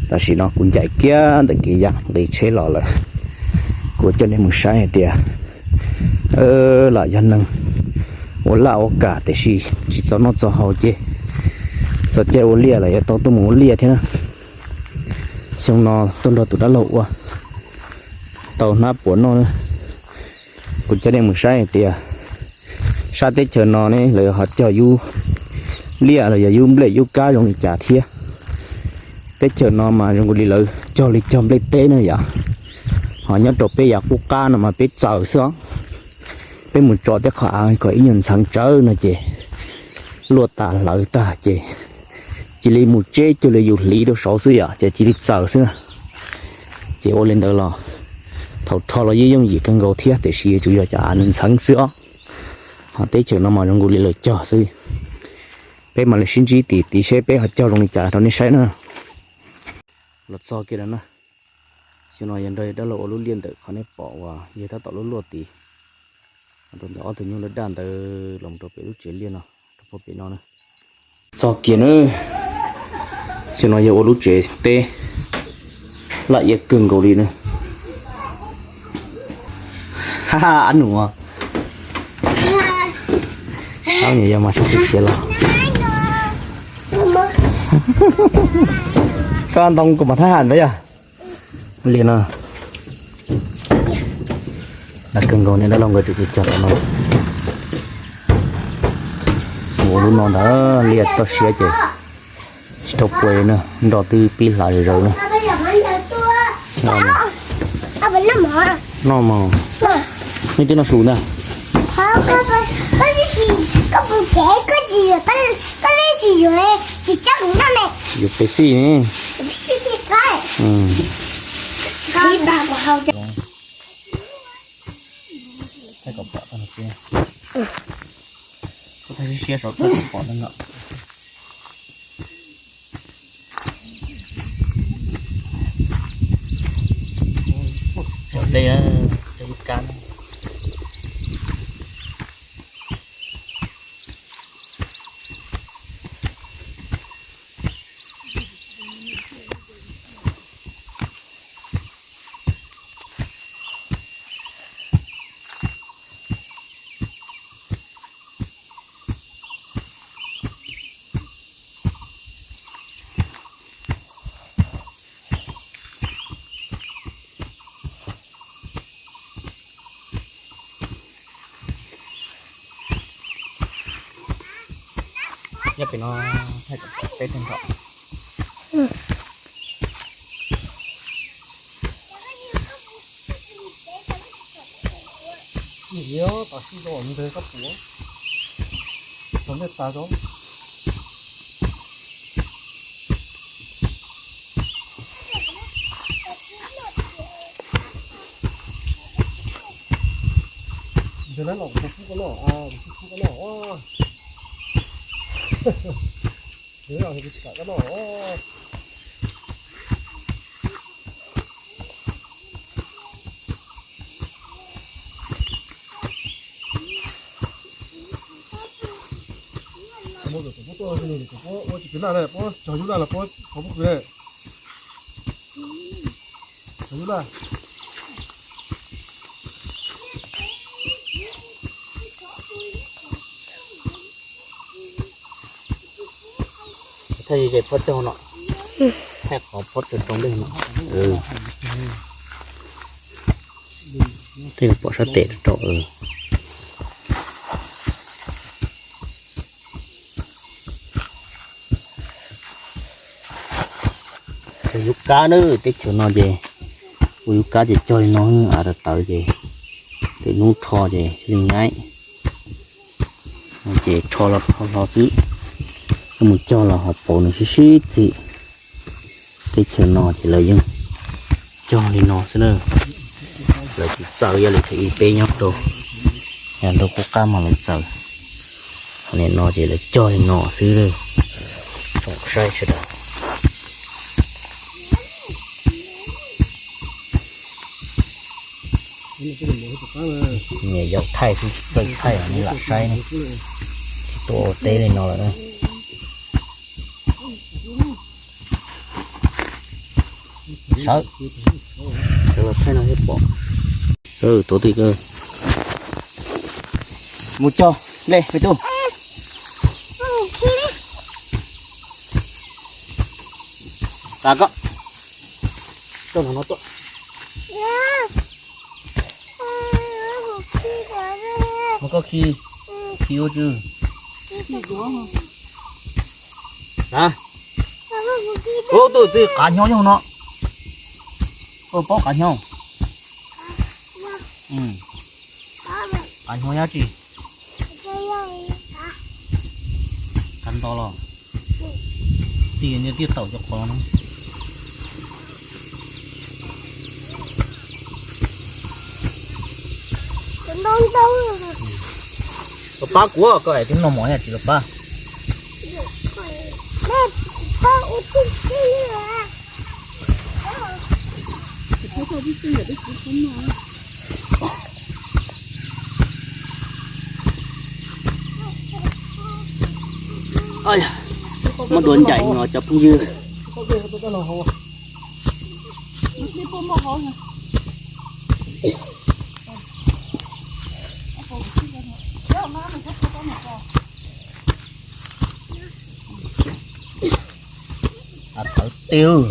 Tam sim no kuv ncaim kiag ntawm kev yas nqis tsheb los lawm. Kuv coj nej mus saib hais tias lam yog neeg ua laj ua kam tiam sis tsis txaus noj txaus haus ces txog caij ua liaj los yuav tau tuaj mus ua liaj thiab na. Xyoo no tuaj nrog tus dab laug ua tau hnab puas noj na. Kuv coj nej mus saib hais tias sab teb chaws no ne lawv ho cog yub liaj los yog yub nplej yub kab zoo li cas thiab. Teb chaws no mas zoo nkaus li lawv cog li cog nplej teb na yom. Ho nyob rau peb yav qub qab no mas peb txaws xwb os. Peb mus tso tej qhov av kom ib nyuag ntxheev tsawv no ces luaj tas hlawv tag ces cia li mus tseb cuag li yus hliv rau saud xwb yom, ces cia li txaws xwb na. Ces ua li ntawd los thaum rho los yeej yooj yim kawg nkaus thiab tiam sis yuav tsum yog cov av ntxheev xwb os. Ho teb chaws no mas zoo nkaus li lawv cog xwb. Peb mam li sib ntsib tim tid seb peb ho cog zoo li cas rau nej saib na. Los txog kiag lawm na. Xyoo no yog nrog dab laug ua lub liaj ntawm qhov nej pom uas yog tab tom luaj luaj tid, rau ntawm ob tug nyuj daj daj ntawd los rau pem lub tsev liaj no, rau puag pem no na. Txog kiag na, xyoo no yog ua lub tsev teb laj iab kawg nkaus li na. Ab nus, ab nus yog mas sab tib siav los. Koj ntoo kuv mas thab ham ntawd yog li no. Laj kawg nkaus ne, dab laug nkawd tseem cog tom no. Ua lub no ntag, liaj toj siab ces tsis tau pua na, nroj twb pib hlav zawv na. Noj mog, nej twb noj su ntag. Yuav pes xij ne. Thaij kom pom tag no, koj thaij siab siab saud thaij kom pom tag no. Cov dej, cov yub kab. Nyob pem no thaij peb teg nrho. Ib yam tas sij tau nteg koj puav, tau ntej tas tau. Ntawd na los kuv pub koj noj, kuv pub koj noj. Ntawd los kuv tsis kam koj noj. Puab ua tsis pem laj na, puab cog yub laj los puab thov puab kws na. Cog yub laj. Thaij ze pob caug no, thaij qhov pob caug rau ntej no. Thaij pom sab tes rau. Cog yub kab na, teb chaws no ces ua yub kab ces cog li no, av tawv tawv ces tej hnub rho ces thiaj li nyaib. Ces rho los rho hlo xwb, koj mus cog los ho pauv nws sib sib txig. Teb chaws no ces lawv yeej cog li no xwb na. Lawv tsis txaws ib yam li chaw ib peb nyob rau, nyob rau qub qab mas lawv txaws. Ho nim no ces lawv cog li no xwb. Saib sawv daws. Nyias yau thaij xwb, tsis txawj thaij nej lam saib ne. Tsis tuaj ua teb li no lawm na. Sawv, sawv los thaij no thiaj pom. Tuav twg? Mus cog dej me tub. Tag koj. Coj no no tuaj. Mas koj khi, khi ua tsw. Ub, tus twg qav nyo nyob hauv no? Koj paub qav nyo? Qav nyo yab tsi? Qav nto los? Tiag, tiag tawm cov qhov no. Los pab kuv, koj es twb noj mov yam tsis los pab. Muab dua ncaim no cov phooj ywg. Thawv tiag.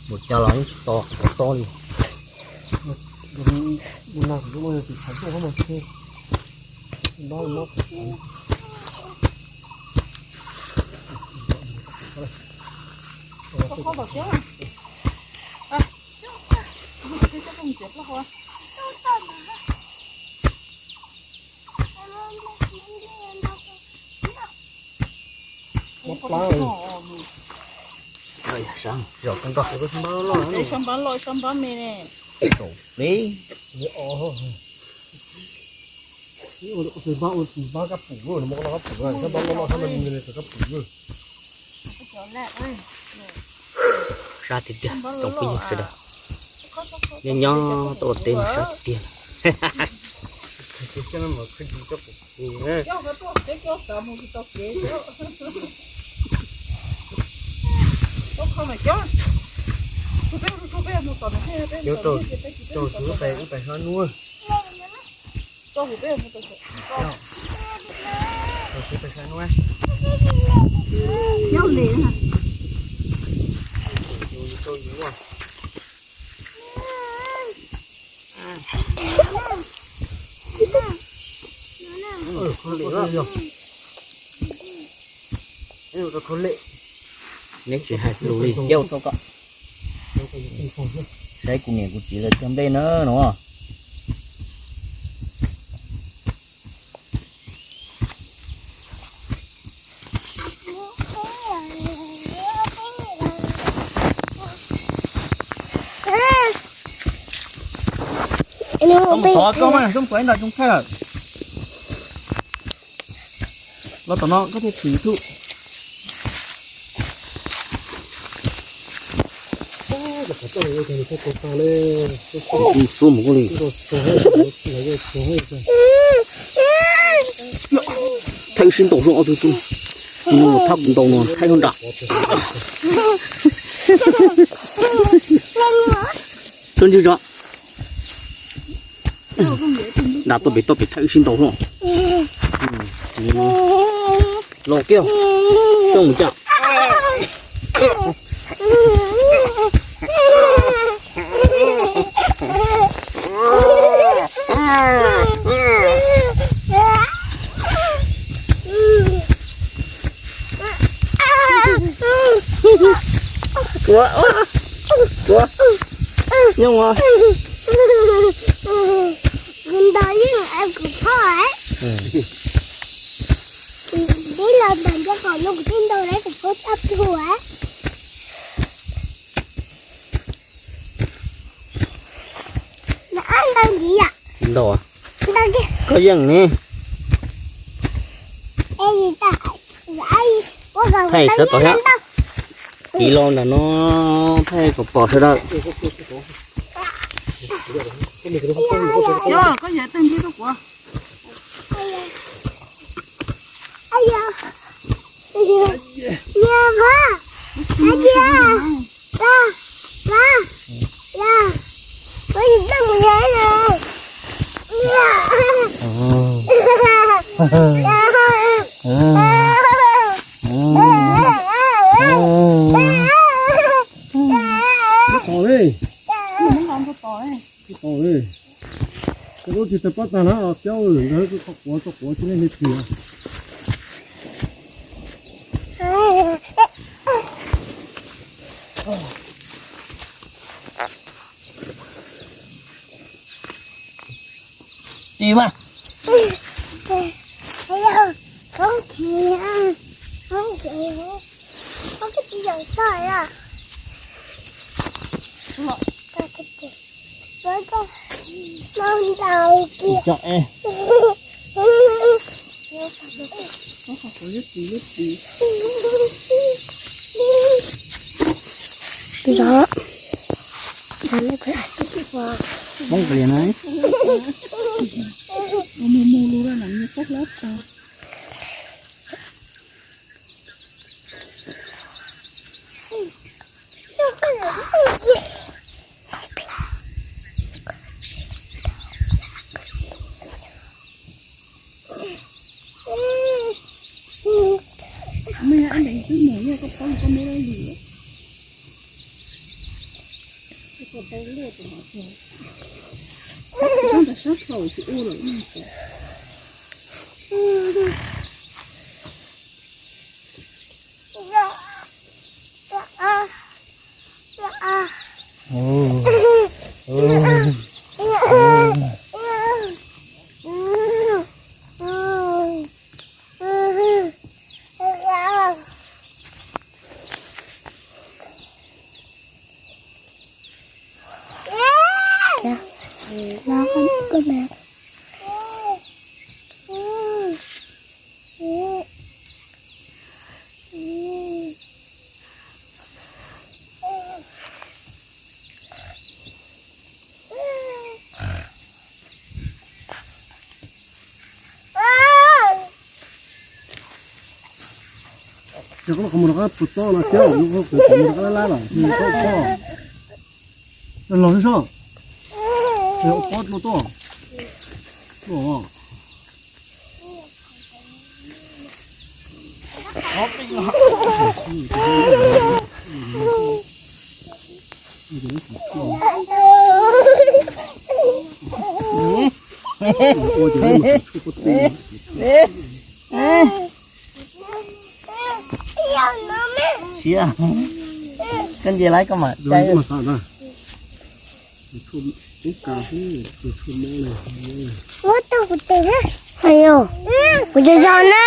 Mus cas los yeej tsis to, tsis to li. Mob plab li. Sab npab loj, sab npab me ne. Kaum peb. Tus npab ua tus npab kab pum, no muab koj kab pum, sab npab loj loj, sab npab me me tus kab pum. Sab tiag tiag tsoom phooj ywg sawv daws. Nyob nyob tuaj ua teb mas sab tiag tiag. Cov, cov, cov, cov, cov, cov, cov, cov, cov, cov, Neb tsis hais lus li, yauj rau koj. Saib kuv niam kuv txiv lawv cog nplej na no. Tov koj mas, tov ib nta tsoos thaij lawm. Los tom no koj thiaj tsis thuj. Xub mus kuj li. Thaij wb sib ntaus zoo ob tug tub. Thaj kuv ntaus no thaij zoo nram. Tuaj ntsig tso. Nram tuaj pem, tuaj pem thaij wb sib ntaus zoo. Los kiag, coj mus cam. Ua, ua, ua, nyob ua. Kuv ntaus yeej kuv phob. Tib los ntawm ncej qaum no kuv twb ntaus lawm kuv phob tshaj plhuav. Ntaus ntxiv yom. Ntaus, koj yeej ne. Thaij sawv tod thiab. Tiv los nram no thaij kom pom sawv daws. Koj yog tag nrho rau kuv. Nia, nia, nia, nia. Tom li, tom li. Cov lub tsis tau pob tag na, caub nkawd tau quav tau quav tsis nej li tias. Tim mas. Cov es. Zov. Poob pem na. Ces koj los qhov mus rov qab puas txob no thiab, yus qhov mus rov qab lab lab los nws txob txob. Los los soj. Ces ua pob dlua tuaj. Dlua. Siab, koj ntsia lawm koj mam cai. Muab tau kuv tes na. Ayo, kuv tsis zog na.